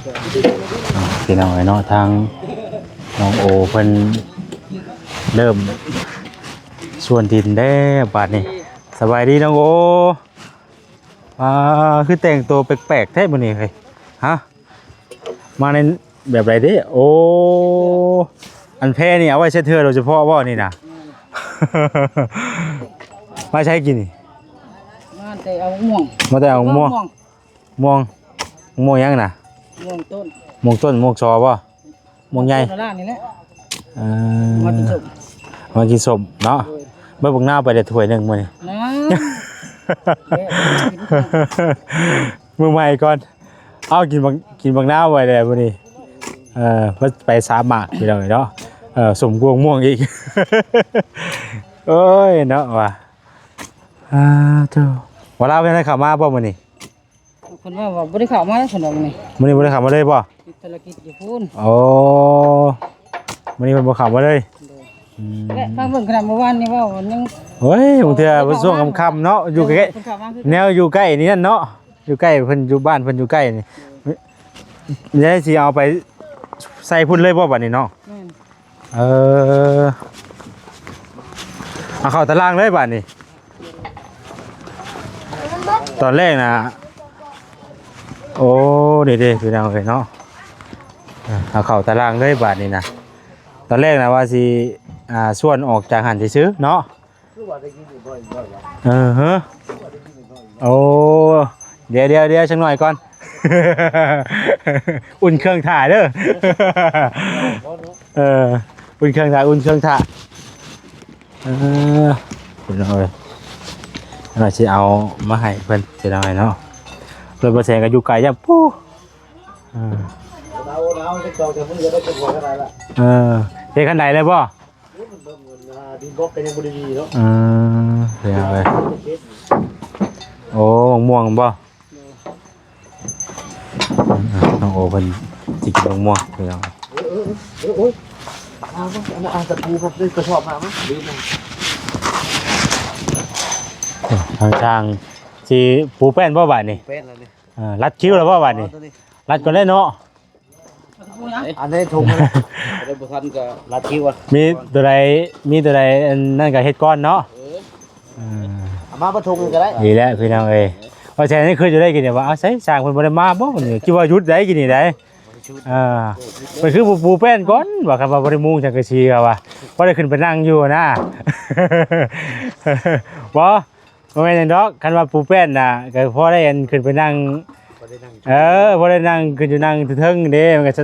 ພີ່ນ້ອງເອີຍເນາະ ທາງນ້ອງໂອເພິ່ນເລີ່ມສວນດິນແລ້ວບາດນີ້. ສະບາຍດີນ້ອງໂອ. ອ່າ ຄືແຕ່ງໂຕແປກໆແທ້ມື້ນີ້ເຮີ້ຍ. ຮະ ມາໃນແບບໃດເດ້? ໂອ້ ອັນແພນີ້ເອົາໄວ້ເຊັດເຮືອໂດຍສະເພາະບໍ່ນີ້ນະ? ມາໃສກິນນີ້? ມາແຕ່ເອົາມ່ວງ ມາແຕ່ເອົາມ່ວງ ມ່ວງ ມ່ວງຫຍັງນະ? ມ່ວງຕົ້ນ ມ່ວງຕົ້ນ ມ່ວງຊໍບໍ່? ໝວກໃຫຍ່ ນີ້ແຫຼະ. ເອີ ມາກິນສົ້ມ ມາກິນສົ້ມເນາະ. ໂດຍ ເບິ່ງບັກນາວໄປໄດ້ຖ້ວຍໜຶ່ງມື້ນີ້ນະ. ແລະ ມື້ໃໝ່ກ່ອນ ເອົາ ກິນບັກ ກິນບັກນາວໄປແລ້ວມື້ນີ້. ເອີ ມາໄປສາມໝາກພີ່ນ້ອງເນາະ. ເອີ ສົ້ມກວງມ່ວງອີກ. ໂອ້ຍເນາະວ່າ ອ່າ ໂທ້ ວ່າລາວເພິ່ນໄດ້ເຂົ້າມາບໍ່ມື້ນີ້? ເພິ່ນວ່າ ວ່າບໍ່ໄດ້ເຂົ້າມາເດ້ ເພິ່ນວ່າມື້ນີ້ ມື້ນີ້ບໍ່ໄດ້ເຂົ້າມາເລີຍບໍ່? ຕິດພາລະກິດຢູ່ພຸ້ນ. ໂອ້ ມື້ນີ້ເພິ່ນບໍ່ເຂົ້າມາເລີຍ. ໂດຍ ອືມ ແລະ ຟັງເບິ່ງຂະໜາດເມື່ອວານນີ້ເວົ້າຍັງ ໂອ້ຍ ບາງເທື່ອເພິ່ນຊ່ວງຄ່ຳໆເນາະ ຢູ່ໃກ້ ເພິ່ນເຂົ້າມາຄື ແນວຢູ່ໃກ້ນີ້ນັ້ນເນາະ ຢູ່ໃກ້ເພິ່ນ ຢູ່ບ້ານເພິ່ນຢູ່ໃກ້ນີ້. ໂດຍ ແລ້ວຊິເອົາໄປໃສ່ພຸ້ນເລີຍບໍ່ບາດນີ້ເນາະ? ແມ່ນ. ເອີ ເອົາເຂົ້າຕາລາງເລີຍບາດນີ້. ຕອນແລກນະ ໂອ້ ນີ້ເດ້ພີ່ນ້ອງເອີຍເນາະ. ເອີ ເອົາເຂົ້າຕາລາງເລີຍບາດນີ້ນະ. ຕອນແລກນະວ່າຊິ ອ່າ ຊວນອອກຈາກຫັ້ນຊື່ໆເນາະ. ຄືວ່າໄດ້ຍິນຢູ່ບໍ່ ບໍ່ວ່າ ເອີ ເຮີ ໂອ້ ດຽວໆໆ ຈັກໜ້ອຍກ່ອນ ອຸ່ນເຄື່ອງຖ້າເດີ. ເອີ ອຸ່ນເຄື່ອງຖ້າ ອຸ່ນເຄື່ອງຖ້າ. ເອີ ພີ່ນ້ອງເອີຍ ວ່າຊິເອົາມາໃຫ້ເພິ່ນ ພີ່ນ້ອງເອີຍເນາະ. ລົດບໍ່ແຊງກໍຢູ່ໄກຢ່າງ ປູ້ ເອີ ເອົາ ເອົາ ຈັກສອງສາມມື້ກໍໄດ້ເກັບຂອງກັນໄດ້ລະ. ເອີ ເຮັດຄັນໄດແລ້ວບໍ່? ໂອ້ຍ ມັນເບິ່ງເງິນ ອ່າ ດິນບລັອກກໍຍັງບໍ່ໄດ້ມີເນາະ. ເອີ ເຮັດເອົາໄປ ໂອ້ ໝາກມ່ວງບໍ່? ໂດຍ ນ້ອງໂອເພິ່ນຊິກິນໝາກມ່ວງພີ່ນ້ອງ. ເອີ ເອີ ເອີ ໂອ້ຍ ເອົາ ເອົາ ເອົາຕະປູມາ ໄດ້ກະສອບມາ ມາ ລືມ. ທາງຊ່າງຊິປູແປ້ນບໍ່ບາດນີ້? ແປ້ນແລ້ວນີ້. ເອີ ລັດຄິວແລ້ວບໍ່ບາດນີ້? ລັດກ່ອນເດ້ເນາະ. ອັນໃດຖົງ ບໍ່ທັນກໍລັດຄິວ. ມີຕົວໃດ ມີຕົວໃດອັນນັ້ນກໍເຮັດກ່ອນເນາະ. ເອີ ເອີ ເອົາມາເບິດຖົງກໍໄດ້. ນີ້ແຫຼະພີ່ນ້ອງເອີຍ ວ່າແທ້ນີ້ຄືຢູ່ໄດ້ກິນນີ້ວ່າ ເອົາໃສຊ່າງເພິ່ນບໍ່ໄດ້ມາບໍ່ມື້ນີ້ ຄິດວ່າຢຸດໄດ້ກິນນີ້ໄດ໋. ເອີ ເພິ່ນຄືບໍ່ປູແປ້ນກ່ອນວ່າ ຄັນວ່າບໍ່ໄດ້ມຸງສັງກະສີກໍວ່າ ພໍໄດ້ຂຶ້ນໄປນັ່ງຢູ່ນະ ບໍ່? ບໍ່ແມ່ນຫຍັງດອກ ຄັນວ່າປູແປ້ນນະ ກໍພໍໄດ້ອັນຂຶ້ນໄປນັ່ງ ພໍໄດ້ນັ່ງ ເອີ ພໍໄດ້ນັ່ງ ຂຶ້ນຢູ່ນັ່ງເທິງໆເດ້ ມັນກໍສະ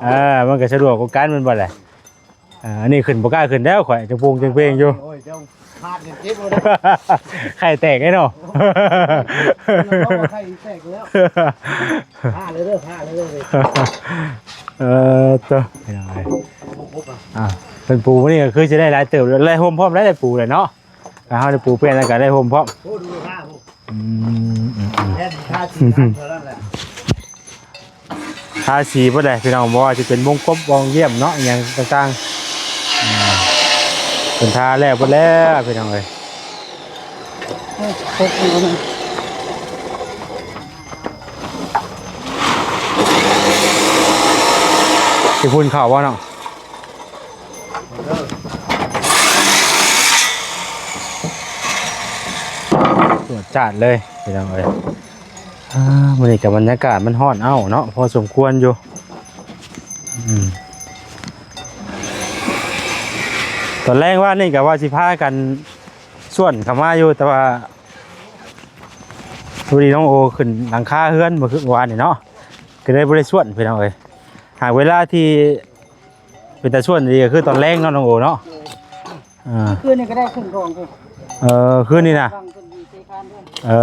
ເອີ ມັນກໍສະດວກກວ່າກັນແມ່ນບໍ່ລະ? ເອີ ອັນນີ້ຂຶ້ນບໍ່ກ້າຂຶ້ນແລ້ວ ຂ້ອຍຈະໂປ່ງຈະເປ່ງຢູ່. ໂອ້ຍ ເຈົ້າພາດກັນເຈັບເລີຍ ໄຂ່ແຕກເດ້ເນາະ. ໂອ້ຍ ໄຂ່ແຕກແລ້ວ ພາດເລີຍເດີ ພາດເລີຍເດີ. ເອີ ໂຕ ພີ່ນ້ອງເອີຍ ອ່າ ເພິ່ນປູມື້ນີ້ກໍຄືຊິໄດ້ຫຼາຍເຕີບ ໄດ້ຮົ່ມພ້ອມ ໄດ້ປູແຫຼະເນາະ. ແລ້ວເຮົາໄດ້ປູເປນ ແລ້ວກໍໄດ້ຮົ່ມພ້ອມ. ໂອ້ ດູພາ ອືມ ອືມ ແມ່ນ ທາສີເທົ່ານັ້ນແຫຼະ ທາສີເບິດແຫຼະພີ່ນ້ອງ ບໍ່ວ່າຊິເປັນວົງກົບ ວອງຢ້ຽມເນາະ ອີ່ຫຍັງຕ່າງໆ ອ່າ ເພິ່ນທາແລ້ວເບິດແລ້ວພີ່ນ້ອງເອີຍ. ຊິພຸ້ນເຂົ້າບໍ່ເນາະ? ຈວດຈາດເລີຍພີ່ນ້ອງເອີຍ. ອ່າ ມື້ນີ້ກໍບັນຍາກາດມັນຮ້ອນເອົ້າເນາະ ພໍສົມຄວນຢູ່. ອືມ ຕອນແລງວານນີ້ກໍວ່າຊິພາກັນສວນເຂົ້າມາຢູ່ ແຕ່ວ່າ ພໍດີນ້ອງໂອຂຶ້ນຫຼັງຄາເຮືອນມື້ ວານນີ້ເນາະ ກໍເລີຍບໍ່ໄດ້ສວນພີ່ນ້ອງເອີຍ. ຫາກເວລາທີ່ເປັນຕາສວນດີກໍຄືຕອນແລງເນາະນ້ອງໂອເນາະ. ເອີ ຄືນນີ້ກໍໄດ້ຂຶ້ນກອງພຸ້ນ. ເອີ ຄືນນີ້ນະ. ເອີ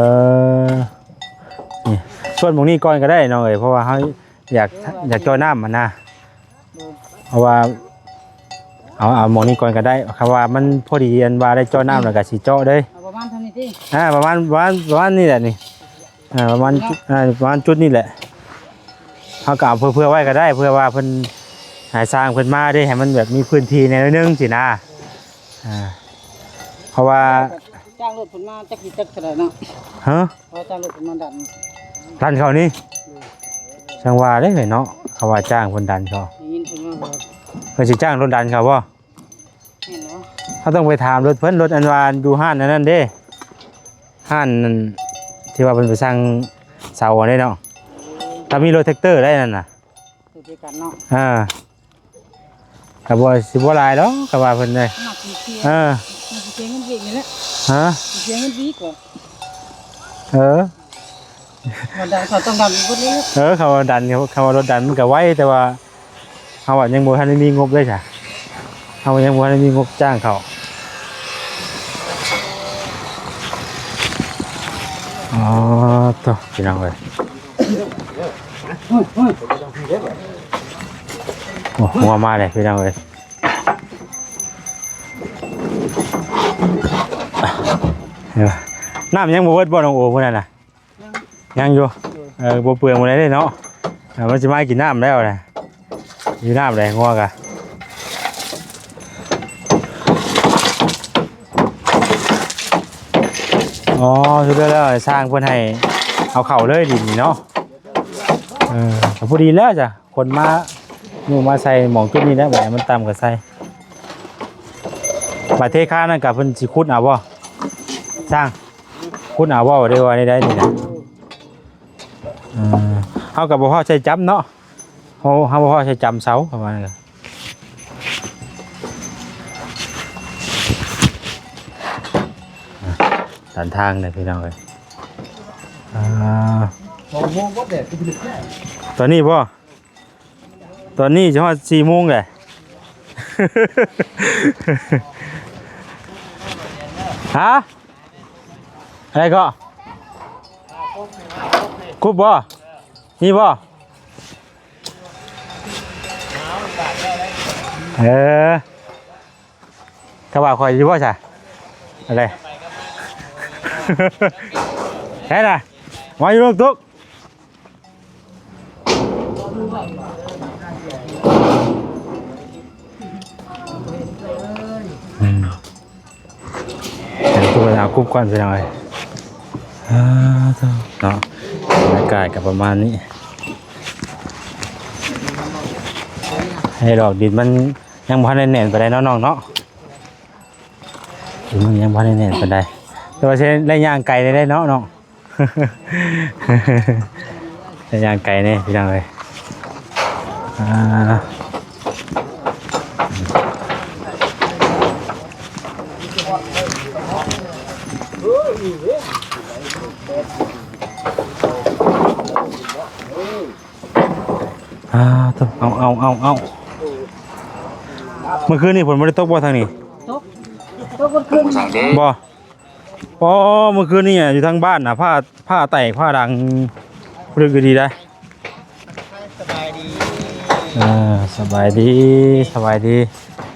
ນີ້ ສວນໝ່ອງນີ້ກ່ອນກໍໄດ້ນ້ອງເອີຍ ເພາະວ່າເຮົາຢາກ ຢາກເຈາະນ້ຳຫັ້ນນະ. ເພາະວ່າ ເອົາ ເອົາໝ່ອງນີ້ກ່ອນກໍໄດ້ ຄັນວ່າມັນພໍດີອັນວ່າໄດ້ເຈາະນ້ຳແລ້ວກໍຊິເຈາະເລີຍ. ເອົາປະມານເທົ່ານີ້ຕິ? ອ່າ ປະມານ ປະມານ ປະມານນີ້ແຫຼະນີ້. ອ່າ ປະມານຈຸດ ອ່າ ປະມານຈຸດນີ້ແຫຼະ. ເຮົາກໍເອົາເພື່ອ ເພື່ອໄວ້ກໍໄດ້ ເພື່ອວ່າເພິ່ນ ໃຫ້ຊ່າງເພິ່ນມາເດ້ ໃຫ້ມັນແບບມີພື້ນທີ່ແດ່ໜ້ອຍໜຶ່ງຊີ້ນະ. ອ່າ ເພາະວ່າຈ້າງລົດເພິ່ນມາຈັກຊິຈັກເທົ່າໃດເນາະ? ຮະ? ເພາະວ່າຈ້າງລົດເພິ່ນມາດັນ ດັນເຂົ້ານີ້ ອືມ ໃສ ຈັ່ງວ່າເດ້ເນາະ ເຂົາວ່າຈ້າງເພິ່ນດັນເຂົາ ໄດ້ຍິນເພິ່ນວ່າ ເພິ່ນຊິຈ້າງລົດດັນເຂົາບໍ່? ແມ່ນແລ້ວ ເຮົາຕ້ອງໄປຖາມລົດເພິ່ນ ລົດອັນວ່າຢູ່ຮ້ານອັນນັ້ນເດ້ ຮ້ານນັ້ນທີ່ວ່າເພິ່ນໄປສັ່ງເສົາອັນນີ້ເນາະ ຖ້າມີລົດແທັກເຕີໄດ້ນັ້ນນະ ຄືກັນເນາະ ອ່າ ກໍບໍ່ ຊິບໍ່ຫຼາຍດອກ ກໍວ່າເພິ່ນເດ້ ໜັກເສຍ ເອີ ໜັກເສຍເງິນອີກນີ້ແຫຼະ ຮະ ເສຍເງິນອີກກໍ ເອີ ມັນດັນ ເຂົາຕ້ອງດັນອີກເບິດເລີຍ ເອີ ເຂົາວ່າດັນ ເຂົາວ່າລົດດັນມັນກໍໄວ ແຕ່ວ່າເຮົາອະຍັງບໍ່ທັນໄດ້ມີງົບເລີຍຊະ ເຮົາຍັງບໍ່ທັນໄດ້ມີງົບຈ້າງເຂົາ ອໍ ໂທ້ ພີ່ນ້ອງເອີຍ ໂອ້ ງົວມາເລີຍພີ່ນ້ອງເອີຍ ນ້ຳຍັງບໍ່ເບິດບໍ່ ນ້ອງໂອ ມື້ນັ້ນນະ? ຍັງ ຍັງຢູ່ ເອີ ບໍ່ເປືອງບໍ່ໄດ້ເດ້ເນາະ ເອີ ມັນຊິມາກິນນ້ຳແລ້ວນະ ກິນນ້ຳແລ້ວ ງົວກະ ອໍ ສຸດແລ້ວ ຊ່າງເພິ່ນໃຫ້ເອົາເຂົ້າເລີຍດິນນີ້ເນາະ ເອີ ກໍພໍດີແລ້ວຈ້ະ ຂົນມາ ຍູ້ມາໃສ່ໝ່ອງຈຸດນີ້ແຫຼະ ບາດນີ້ມັນຕ່ຳກໍໃສ່ ບາດເທຄານນັ້ນກໍເພິ່ນຊິຂຸດເອົາບໍ່ ຊ່າງ ຂຸດເອົາບໍ່ ຫຼືວ່າແນວໃດນີ້ນະ ເອີ ເຮົາກໍບໍ່ພໍໃຊ້ຈຳເນາະ ເຮົາ ເຮົາບໍ່ພໍໃຊ້ຈຳເສົາປະມານນັ້ນ ຕັນທາງເດີພີ່ນ້ອງເອີຍ ອ່າ ສອງໂມງບໍ່ແດດ ຕອນນີ້ບໍ່? ຕອນນີ້ຊິຮອດສີ່ໂມງແຫຼະ ຮະ? ອະໄລກໍ? ຄຸບບໍ່? ມີບໍ່? ເອີ ຖ້າວ່າຂ້ອຍຢູ່ບໍ່ຊະ? ອະໄລ? ໃຊ່ລະ? ມາຢູ່ລູກຕຸກ ອືມ ເປັນຜູ້ເອົາກຸບກ່ອນ ພີ່ນ້ອງເອີຍ ອ່າ ເນາະ ບັນຍາກາດກໍປະມານນີ້ ໃຫ້ດອກດິນມັນຍັງບໍ່ທັນໄດ້ແໜ້ນປານໃດເນາະ ນ້ອງເນາະ ດິນມັນຍັງບໍ່ທັນໄດ້ແໜ້ນປານໃດ ແຕ່ວ່າຊິໄດ້ຍ່າງໄກໄດ້ເນາະ ນ້ອງ. ໄດ້ຍ່າງໄກແດ່ພີ່ນ້ອງເອີຍ ອ່າ ອ່າ ໂທ້ ເອົາ ເອົາ ເອົາ ເອົາ ມື້ຄືນນີ້ຝົນບໍ່ໄດ້ຕົກບໍ່ທາງນີ້? ຕົກ ຕົກມື້ຄືນ ບໍ່? ອໍ ມື້ຄືນນີ້ຢູ່ທາງບ້ານນະ ຟ້າ ຟ້າແຕກ ຟ້າດັງ ລຶກດີໄດ໋. ສະບາຍດີ ເອີ ສະບາຍດີ ສະບາຍດີ.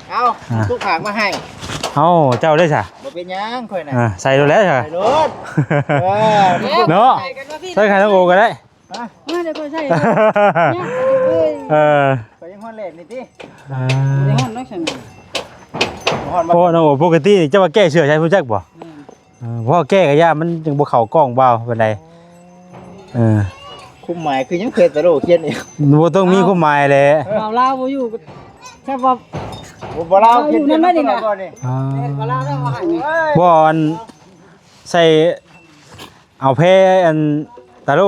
ເອົ້າ ອ່າ ຕູ້ຝາກມາໃຫ້. ເອົ້າ ເຈົ້າໄດ້ຊະ? ບໍ່ເປັນຫຍັງ ຂ້ອຍນະ. ອ່າ ໃສ່ໂລດແລ້ວຊະ ໃສ່ໂລດ ເອີ ເນາະ ໃສ່ກັນວ່າພີ່ ໃສ່ໄຂ່ນ້ອງໂອກໍໄດ້. ຮະ? ມາ ດຽວຂ້ອຍໃສ່ ເອີ ຂ້ອຍຍັງຮ້ອນແລດນີ້ຕິ. ອ່າ ບໍ່ໄດ້ຮ້ອນດອກຊັ້ນ ບໍ່ຮ້ອນບໍ່? ໂອ້ ນ້ອງໂອ ປົກກະຕິນີ້ເຈົ້າວ່າແກ້ເສື້ອໃສ່ຮູ້ຈັກບໍ່? ແມ່ນ ເອີ ເພາະແກ້ກະຢ້ານມັນຍັງບໍ່ເຂົ້າກ້ອງບ່າວປານໃດ. ເອີ ຄວາມໝາຍຄືຫຍັງ ເພດຕາໂລຂຽນອີກ ບໍ່ຕ້ອງມີຄວາມໝາຍແຫຼະ. ເອົ້າ ບ່າວລາວບໍ່ຢູ່ ແຊບວ່າ ບໍ່ ບ່າວລາວຂຽນ ຢູ່ນຳນີ້ນະ ບໍ່ນີ້ ອ່າ ແມ່ນ ບ່າວລາວເອົາມາໃຫ້ນີ້ ບໍ່ ອັນ ໃສ່ ເອົາແພອັນຕາໂລ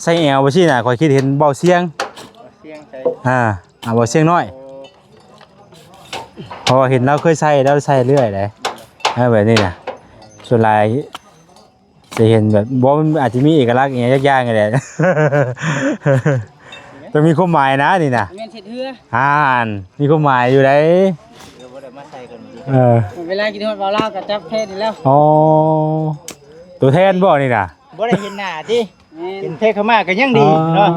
ໃສ່ແອວໄປຊີ້ນະ ຂ້ອຍຄິດເຫັນເບົາຊຽງ ເບົາຊຽງໃສ່ ອ່າ ເອົາເບົາຊຽງນ້ອຍ ໂອ້ ເພາະວ່າເຫັນລາວເຄີຍໃສ່ ລາວໃສ່ເລື້ອຍເດ້ ເອີ ແບບນີ້ນະ ສ່ວນຫຼາຍຈະເຫັນແບບ ບໍ່ ມັນອາດຈະມີເອກະລັກອີ່ຫຍັງຈັກຢ່າງນີ້ແຫຼະ ຕ້ອງມີຄວາມໝາຍນະນີ້ນະ ແມ່ນເຮັດເຮືອ ອ່ານ ມີຄວາມໝາຍຢູ່ໃດ໋ ເອີ ເວລາກິນຮອດເວົ້າລາວກໍຈັບແທນນີ້ແລ້ວ ອໍ ຕົວແທນບໍ່ນີ້ນະ ບໍ່ໄດ້ເຫັນໜ້າຕິ ແມ່ນ ເຫັນແພເຂົ້າມາກໍຍັງດີເນາະ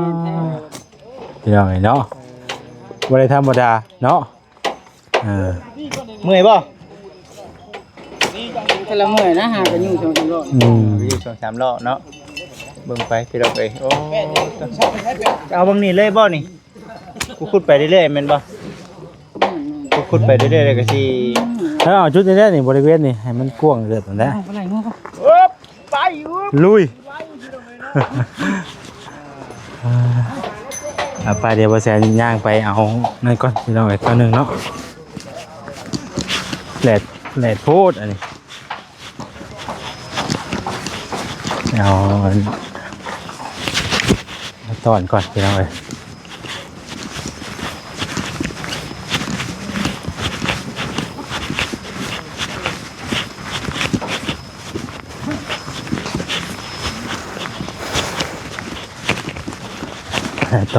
ອໍ ພີ່ນ້ອງເອີຍເນາະ ບໍ່ໄດ້ທຳມະດາເນາະ ເອີ ເມື່ອຍບໍ່? ແຕ່ລະເມື່ອຍນະ ຫາກັນຢູ່ສອງສາມຮອບ ອືມ ຢູ່ສອງສາມຮອບເນາະ ເບິ່ງໄປພີ່ນ້ອງເອີຍ ໂອ້ ຈະເອົາເບິ່ງນີ້ເລີຍບໍ່ນີ້? ຂຸດໄປເລື້ອຍໆແມ່ນບໍ່? ຂຸດໄປເລື້ອຍໆ ແລ້ວກໍຊິ ເອີ ເອົາຈຸດນີ້ແຫຼະນີ້ ບໍລິເວນນີ້ ໃຫ້ມັນກວ້າງເກີບຫັ້ນແຫຼະ ເອົາໄປໄລ່ງົວ ເອີບ ໄປ ລຸຍ ໄປ ພີ່ນ້ອງເອີຍເນາະ ອ່າ ອ່ະ ໄປ ດຽວບໍ່ແຊນຍ່າງໄປເອົານັ້ນກ່ອນ ພີ່ນ້ອງເອີຍ ເຂົ້າໜຶ່ງເນາະ. ແດດ ແດດໂພດອັນນີ້ ເອົາອັນ ມາຕ້ອນກ່ອນ ພີ່ນ້ອງເອີຍ.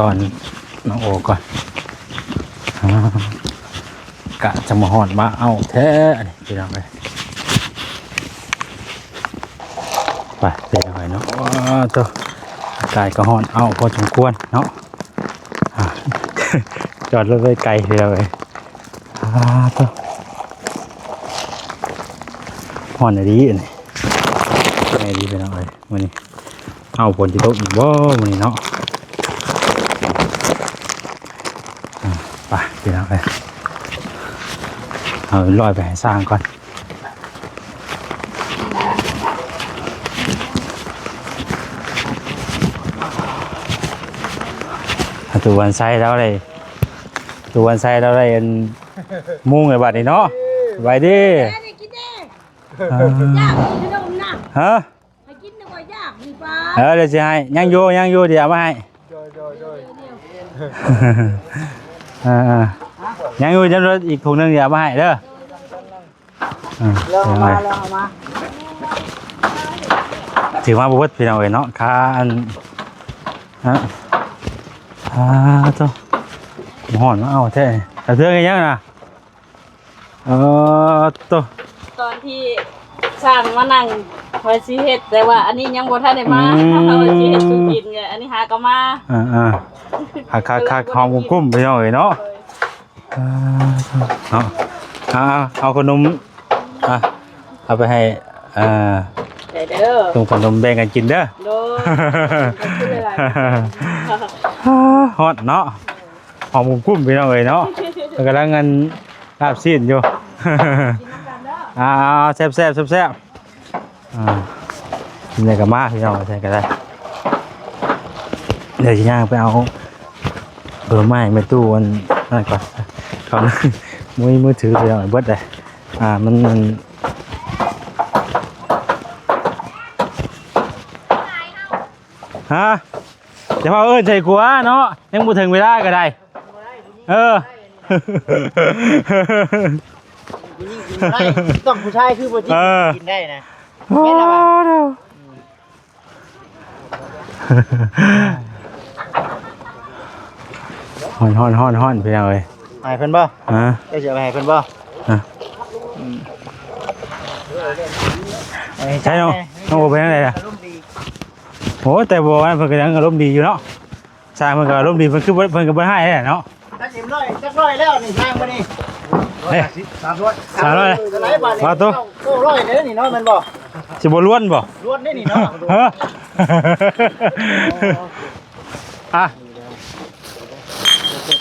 ຕ້ອນນ້ອງໂອກ່ອນ ອາ ກະຈະມາຮອດມາເອົາແທ້ ອັນນີ້ພີ່ນ້ອງເອີຍ. ໄປ ເປັນຫຍັງເນາະ ໂອ້ໂຕ ອາກາດກໍຮ້ອນເອົາພໍສົມຄວນເນາະ ອາ ຈອດລົດໄວ້ໄກເດີເວີຍ ອາ ໂຕ ຮ້ອນອີ່ຫຼີອັນນີ້ ແນ່ດີພີ່ນ້ອງເອີຍ ມື້ນີ້ ເອົາ ຝົນຊິຕົກອີກບໍ່ມື້ນີ້ເນາະ ອາ ໄປພີ່ນ້ອງເອີຍ ເອົາລອຍໄປໃຫ້ຊ່າງກ່ອນ. ອາ ຕູວັນໄຊລາວໄດ້ ຕູວັນໄຊລາວໄດ້ອັນມຸງໃນບັດນີ້ເນາະ ສະບາຍດີ ເອີ ຢາກກິນຂະໜົມນະ ຮະ ໃຫ້ກິນແລ້ວກໍຢາກນີ້ປາ ເອີ ດຽວຊິໃຫ້ ຍັງຢູ່ ຍັງຢູ່ ດຽວເອົາມາໃຫ້ ໂດຍ ໂດຍ ໂດຍ ເອີ ຍັງຢູ່ ຍັງເຫຼືອອີກຖົງໜຶ່ງ ດຽວເອົາມາໃຫ້ເດີ. ອ່າ ລອງເອົາມາ ລອງເອົາມາ ຖືມາບໍ່ເບິດພີ່ນ້ອງເອີຍເນາະ ຄາອັນ ອາ ອາ ໂຕ ຮ້ອນມາເອົາແທ້ ກະເທືອງອີຫຍັງນະ ເອີ ໂຕ ຕອນທີ່ຊ່າງມານັ່ງ ຂ້ອຍຊິເຮັດ ແຕ່ວ່າອັນນີ້ຍັງບໍ່ທັນໄດ້ມາ ອືມ ຂ້ອຍຊິເຮັດສູ່ກິນ ອັນນີ້ຫາກໍມາ ອ່າ ອ່າ ຄັກໆ ຫອມກຸ້ມໆ ພີ່ນ້ອງເອີຍເນາະ. ອ່າ ເນາະ ເອົາ ເອົາ ເອົາຂະໜົມ ອ່ະ ເອົາໄປໃຫ້ ເອີ ໄດ້ເດີ ຕົ້ມຂະໜົມແບ່ງກັນກິນເດີ ໂດຍ ຂອບຄຸນຫຼາຍໆ ຮ້ອນເນາະ ຫອມກຸ້ມໆ ພີ່ນ້ອງເອີຍເນາະ ເພິ່ນກຳລັງອັນລາບຊີ້ນຢູ່ ກິນນຳກັນເດີ ອ່າ ແຊບໆ ແຊບໆ. ອ່າ ນີ້ກໍມາ ພີ່ນ້ອງ ແຊນກໍໄດ້ ດຽວຊິຍ່າງໄປເອົາຜົນໄມ້ແມ່ຕູ້ອັນນັ້ນກ່ອນ ເຂົາບໍ່ມີມືຖື ພີ່ນ້ອງ ເບິດເດ້ ອ່າ ມັນ ມັນ ຮະ ຢ່າພາເອີ້ນໃສ່ກົວເນາະ ຍັງບໍ່ເຖິງເວລາກໍໄດ້ ເອີ ຜູ້ຍິງກິນບໍ່ໄດ້ ຕ້ອງຜູ້ຊາຍຄືບໍ່ຈິດ ເອີ ກິນໄດ້ນະ ໂອ້ ແມ່ນລະວ່າ ຮ້ອນ ຮ້ອນ ຮ້ອນ ຮ້ອນ ພີ່ນ້ອງເອີຍ ໃຫ້ເພິ່ນບໍ່ ຮະ ເຈົ້າຊິເອົາໄປໃຫ້ເພິ່ນບໍ່ ຮະ ອືມ ໃຊ່ເນາະ ນ້ອງໂອໄປທາງໃດລະ ໂອ້ ແຕ່ບໍ່ວ່າເພິ່ນກໍຍັງອາລົມດີຢູ່ເນາະ ຊ່າງເພິ່ນກໍອາລົມດີ ເພິ່ນຄືບໍ່ ເພິ່ນກໍບໍ່ຮ້າຍແຫຼະເນາະ ຈັກເອັມຮ້ອຍ ຈັກຮ້ອຍແລ້ວນີ້ຊ່າງມື້ນີ້ ເອີ ສາມຮ້ອຍ ສາມຮ້ອຍ ເອີ ວ່າໂຕ ເກົ້າຮ້ອຍເດ້ນີ້ເນາະ ແມ່ນບໍ່ ຊິບໍ່ລ້ວນບໍ່ ລ້ວນເດ້ນີ້ເນາະ ຮະ ອ່ະ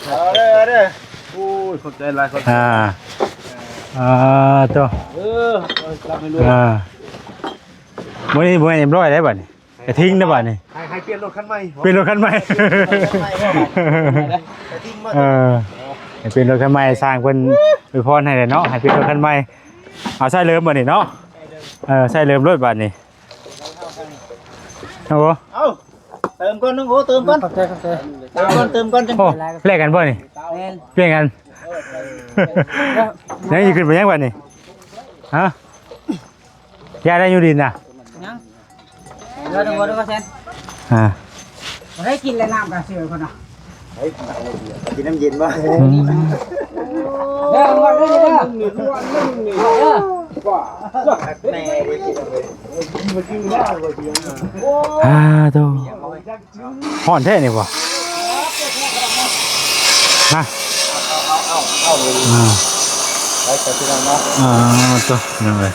ເອົາເດີ ເອົາເດີ ໂອ້ຍ ຂອບໃຈຫຼາຍ ຂອບໃຈ ອ່າ ອ່າ ໂຕ ເອີ ເອົາກັບໃຫ້ລວຍ ອ່າ ມື້ນີ້ບໍ່ແມ່ນເອັມຮ້ອຍໄດ໋ບັດນີ້ ກະທິງນະບາດນີ້ ໃຫ້ ໃຫ້ປ່ຽນລົດຄັນໃໝ່ ປ່ຽນລົດຄັນໃໝ່ ກະທິງມາ ເອີ ໃຫ້ປ່ຽນລົດຄັນໃໝ່ ຊ່າງເພິ່ນອວຍພອນໃຫ້ແຫຼະເນາະ ໃຫ້ປ່ຽນລົດຄັນໃໝ່ ເອົາໃຊ້ເລີມບາດນີ້ເນາະ ເອີ ໃຊ້ເລີມໂລດບາດນີ້ ໂອ້ ເອົາ ເຕີມກ່ອນນ້ອງໂອ ເຕີມກ່ອນ ຂອບໃຈ ຂອບໃຈ ເຕີມກ່ອນ ເຕີມກ່ອນ ໂອ້ ແລກກັນບໍ່ນີ້ ແມ່ນ ປ່ຽນກັນ ຍັງຊິຂຶ້ນໄປຍັງບາດນີ້ ຮະ ຢາໄດ້ຢູ່ດິນນະ ຍັງ ເດີ ເດີ ເດີ ແຊນ ອ່າ ບໍ່ໄດ້ກິນແລ້ວ ນ້ຳກະເຊື່ອເພິ່ນນະ ກິນນ້ຳເຢັນບໍ່ ອືມ ເດີ ເດີ ເດີ ອ່າ ໂຕ ຮ້ອນແທ້ນີ້ບໍ່ ຮະ ອ່າ ໄປກັນພີ່ນ້ອງເນາະ ອ່າ ໂຕ ພີ່ນ້ອງເອີຍ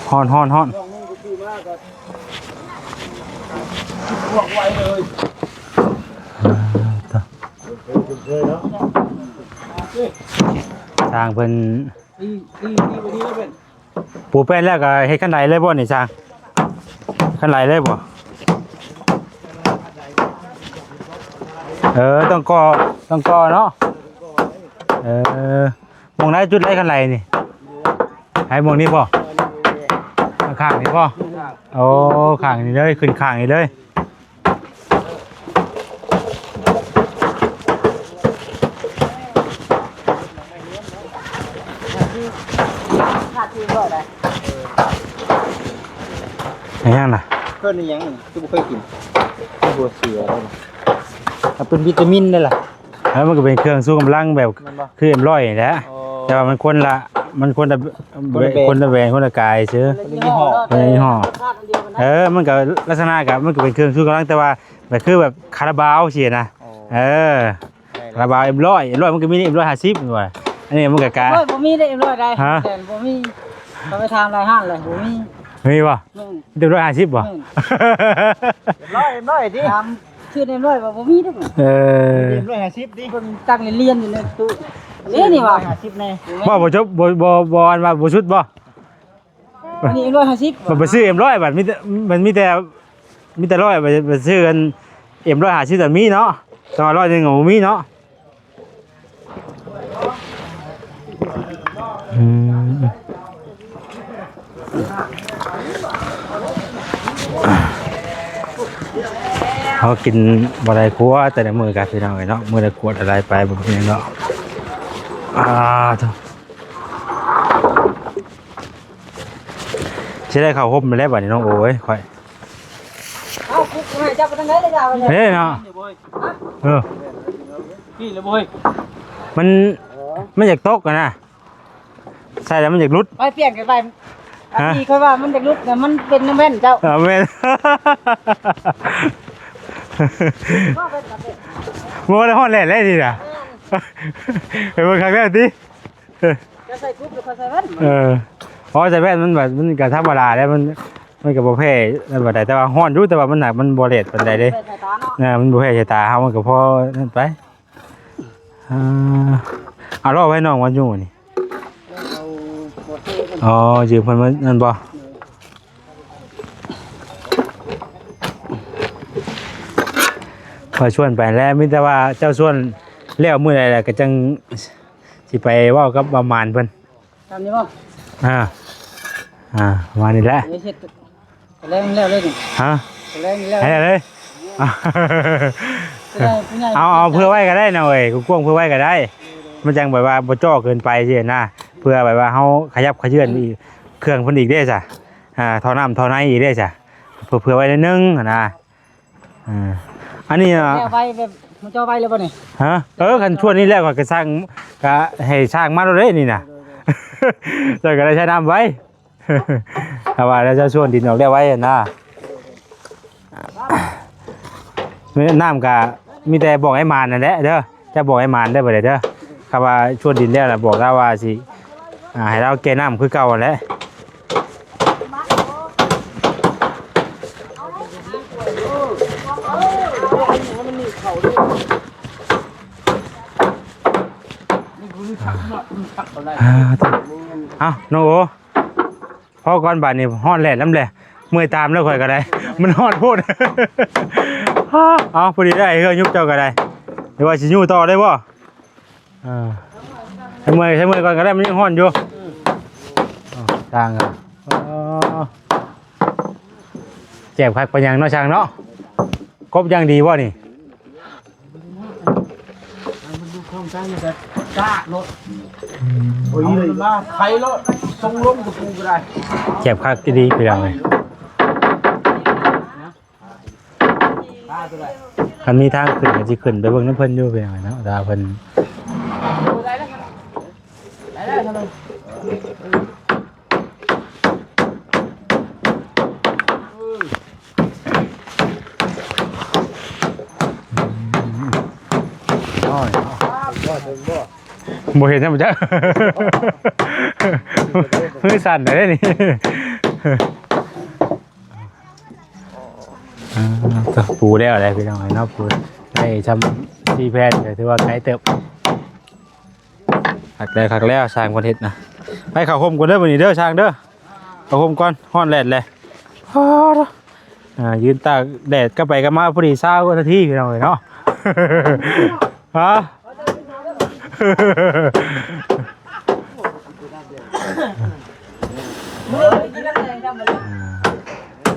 ຮ້ອນ ຮ້ອນ ຮ້ອນ ອ່າ ໂຕ ຊ່າງເພິ່ນ ປູແປ້ນແລ້ວກໍເຮັດຄັນໄດເລີຍບໍ່ນີ້ຊ່າງ ຄັນໄດເລີຍບໍ່ ເ ເອີ ຕ້ອງກໍ່ ຕ້ອງກໍ່ເນາະ. ເອີ ໝ່ອງໃດຈຸດໃດຄັນໄຫຼນີ້? ໃຫ້ໝ່ອງນີ້ບໍ່? ຂ້າງໆນີ້ບໍ່? ໂອ້ ຂ້າງນີ້ເລີຍ ຂຶ້ນຂ້າງນີ້ເລີຍ. ອີຫຍັງນະ? ເອີ້ນອີຫຍັງ? ຄືບໍ່ເຄີຍກິນ. ຫົວເສືອເດ້. ມັນເປັນວິຕາມິນເດ້ລະ. ເອີ ມັນກໍເປັນເຄື່ອງຊູກຳລັງແບບ ແມ່ນບໍ່? ຄືເອັມຮ້ອຍນີ້ແຫຼະ. ອໍ ແຕ່ວ່າມັນຄົນລະ ມັນຄົນລະ ຄົນລະແບຣນ ຄົນລະແບຣນ ຄົນລະກາຍຊື່. ຄົນລະຍີ່ຫໍ້ ຄົນລະຍີ່ຫໍ້. ເອີ ມັນກໍລັກສະນະກໍ ມັນກໍເປັນເຄື່ອງຊູກຳລັງ ແຕ່ວ່າ ແບບຄືແບບຄາລາບາວຊີ້ນະ. ອໍ ເອີ ແມ່ນ ຄາລາບາວເອັມຮ້ອຍ ເອັມຮ້ອຍມັນກໍມີເອັມຮ້ອຍຫ້າສິບນີ້ວ່າ. ອັນນີ້ມັນກໍກະ ໂອ້ຍ ບໍ່ມີເດ້ ເອັມຮ້ອຍໃດ. ຮະ? ແຕ່ບໍ່ມີ. ເຂົາໄປຖາມຫຼາຍຮ້ານແລ້ວ ບໍ່ມີ. ມີບໍ່? ແມ່ນ. ມີແຕ່ເອັມຮ້ອຍຫ້າສິບບໍ່? ແມ່ນ. ເອັມຮ້ອຍ ເອັມຮ້ອຍຕິ ຖາມຊື່ເອັມຮ້ອຍວ່າບໍ່ມີເດ້. ເອີ ເອັມຮ້ອຍຫ້າສິບຕິ ເພິ່ນຕັ້ງລຽນຢູ່ໃນຕູ້ນີ້ ນີ້ວ່າ ເອັມຮ້ອຍຫ້າສິບແນ່. ບໍ່ ບໍ່ຈົບ ບໍ່ ບໍ່ ບໍ່ ອັນວ່າບໍ່ສຸດບໍ່? ອັນນີ້ເອັມຮ້ອຍຫ້າສິບ ມັນໄປຊື້ເອັມຮ້ອຍບາດ ມີແຕ່ ມັນມີແຕ່ ມີແຕ່ຮ້ອຍ ໄປ ໄປຊື້ອັນເອັມຮ້ອຍຫ້າສິບ ມັນມີເນາະ ແຕ່ວ່າຮ້ອຍໜຶ່ງບໍ່ມີເນາະ. ອືມ ເຮົາກິນບໍ່ໄດ້ຄົວແຕ່ລະມື້ກັນ ພີ່ນ້ອງເອີຍເນາະ ມື້ລະຂວດລະໄດ້ໄປ ບໍ່ເປັນຫຍັງເນາະ. ອ່າ ໂທ້ ຊິໄດ້ເຂົ້າຮົ່ມແລ້ວບັດນີ້ນ້ອງໂອເອີຍ ຂ້ອຍ. ເອົ້າ ກຸກໃຫ້ເຈົ້າໄປທາງໃດລະດາວະເນຍ? ເດ້ເນາະ. ເອີ ນີ້ລະບໍ່ເຮີ້ຍ ມັນ ມັນຢາກຕົກຫັ້ນນະ ໃສ່ແລ້ວມັນຢາກຫຼຸດ. ໄປປ່ຽນກັນໄປ. ຮະ? ອັນນີ້ຂ້ອຍວ່າມັນຢາກຫຼຸດນະ ມັນເປັນນ້ຳແວ່ນເຈົ້າ. ເອີ ແມ່ນ. ບໍ່ໄດ້ຮອດແລ້ວນີ້ນະ. ແມ່ນ. ໄປເບິ່ງຄັກແລ້ວຕິ. ເຈົ້າໃສ່ກຸບຫຼືຂ້ອຍໃສ່ແວ່ນ? ເອີ ເພາະໃສ່ແວ່ນມັນແບບ ມັນກໍທຳມະດາແຫຼະ ມັນ ມັນກໍບໍ່ແພ້ນັ້ນປານໃດ ແຕ່ວ່າຮ້ອນຢູ່ ແຕ່ວ່າມັນໜັກ ມັນບໍ່ແດດປານໃດເດ້. ເອີ ມັນບໍ່ແພ້ສາຍຕາເຮົາ ມັນກໍພໍນັ້ນໄປ. ອ່າ ເອົາລໍ້ໄວ້ນ້ອງວ່າຢູ່ນີ້. ອໍ ຢືມເພິ່ນມານັ້ນບໍ່? ຂ້ອຍຊວນໄປແລ້ວ ມີແຕ່ວ່າເຈົ້າຊວນແລ້ວມື້ໃດແລ້ວກໍຈັ່ງ ຊິໄປເວົ້າກັບບ່າວໝານເພິ່ນ. ຕາມນີ້ບໍ່? ອ່າ ອ່າ ປະມານນີ້ແຫຼະ. ເຮັດແລ້ວແລ້ວເລີຍນີ້. ຮະ? ແລ້ວແລ້ວເລີຍ. ເອົາ ເອົາເຜື່ອໄວ້ກໍໄດ້ນະເອີຍ ກວ້າງໆເຜື່ອໄວ້ກໍໄດ້ ມັນຈັ່ງແບບວ່າບໍ່ຈໍ້ເກີນໄປຊີ້ນະ ເພື່ອແບບວ່າເຮົາຂະຫຍັບຂະເຍື່ອນອີກ ເຄື່ອງເພິ່ນອີກເດ້ຊະ ອ່າ ທໍ່ນ້ຳທໍ່ໃນອີກເດ້ຊະ ເຜື່ອ ເຜື່ອໄວ້ໜ້ອຍໜຶ່ງຫັ້ນນະ. ອ່າ ອັນນີ້ ແລ້ວໄວ້ແບບມັນຈະໄວ້ແລ້ວບໍ່ນີ້? ຮະ? ເອີ ຄັນຊ່ວງນີ້ແລ້ວກໍສ້າງ ກໍໃຫ້ສ້າງມາໂລດເດ້ນີ້ນະ ເຈົ້າກໍໄດ້ໃຊ້ນ້ຳໄວ້ ຖ້າວ່າແລ້ວເຈົ້າຊ່ວງດິນອອກແລ້ວໄວ້ນະ ນ້ຳກໍມີແຕ່ບອກໄອ້ໝານນັ້ນແຫຼະເດີ ເຈົ້າບອກໄອ້ໝານໄດ້ບໍ່ໄດ້ເດີ ຄັນວ່າຊ່ວງດິນແລ້ວລະບອກລາວວ່າຊິ ອ່າ ໃຫ້ລາວແກ່ນ້ຳຄືເກົ່າຫັ້ນແຫຼະ. ອ່າ ເອົາ ນ້ອງໂອ ພໍກ່ອນ ບາດນີ້ຮ້ອນແຫຼດນຳແຫຼະ ເມື່ອຍຕາມແລ້ວຂ້ອຍກໍໄດ້ ມັນຮ້ອນໂພດ. ເອົາ ພໍດີໄດ້ເຮືອຍຸບເຈົ້າກໍໄດ້ ຫຼືວ່າຊິຍູ້ຕໍ່ໄດ້ບໍ່? ເອີ ໃຫ້ເມື່ອຍ ໃຫ້ເມື່ອຍກ່ອນກໍໄດ້ ມັນຍັງຮ້ອນຢູ່. ເອົາ ຊ່າງ ເອີ ແຈບຄັກປານຫຍັງເນາະຊ່າງເນາະ ກົບຢ່າງດີບໍ່ນີ້? ມັນຢູ່ເທິງຈັ່ງນີ້ກໍກາດໂລດ ອືມ ໂອ້ຍ ມາໄຂໂລດ ສົ່ງລົງກະປູກໍໄດ້ ແຈບຄັກອີ່ຫຼີພີ່ນ້ອງເອີຍ. ຄັນມີທາງຂຶ້ນກໍຊິຂຶ້ນໄປເບິ່ງນຳເພິ່ນຢູ່ ພີ່ນ້ອງເນາະ ຖ້າເພິ່ນ ບໍ່ເຫັນນຳຈັກ ມືສັ່ນເດ້ນີ້. ອ່າ ປູແລ້ວແຫຼະພີ່ນ້ອງເນາະ ປູໄດ້ຊ່ຳສີ່ແຜ່ນ ກໍຖືວ່າໄກເຕີບ. ຄັກແລ້ວ ຄັກແລ້ວ ຊ່າງເພິ່ນເຮັດນະ. ໄປເຂົ້າຮົ່ມກ່ອນເດີ ມື້ນີ້ເດີ ຊ່າງເດີ ເຂົ້າຮົ່ມກ່ອນ ຮ້ອນແດດແຫຼະ. ອ່າ ຢືນຕາກແດດກັບໄປກັບມາ ພໍດີຊາວກວ່ານາທີ ພີ່ນ້ອງເອີຍເນາະ. ຮະ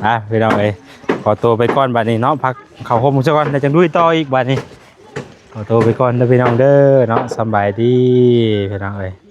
ອ່າ ພີ່ນ້ອງເອີຍ ຂໍໂຕໄປກ່ອນບາດນີ້ເນາະ ພັກເຂົ້າໂຮມຊະກ່ອນ ແລ້ວຈັ່ງລຸຍຕໍ່ອີກບາດນີ້. ຂໍໂຕໄປກ່ອນເດີພີ່ນ້ອງເດີເນາະ ສຳບາຍດີພີ່ນ້ອງເອີຍ.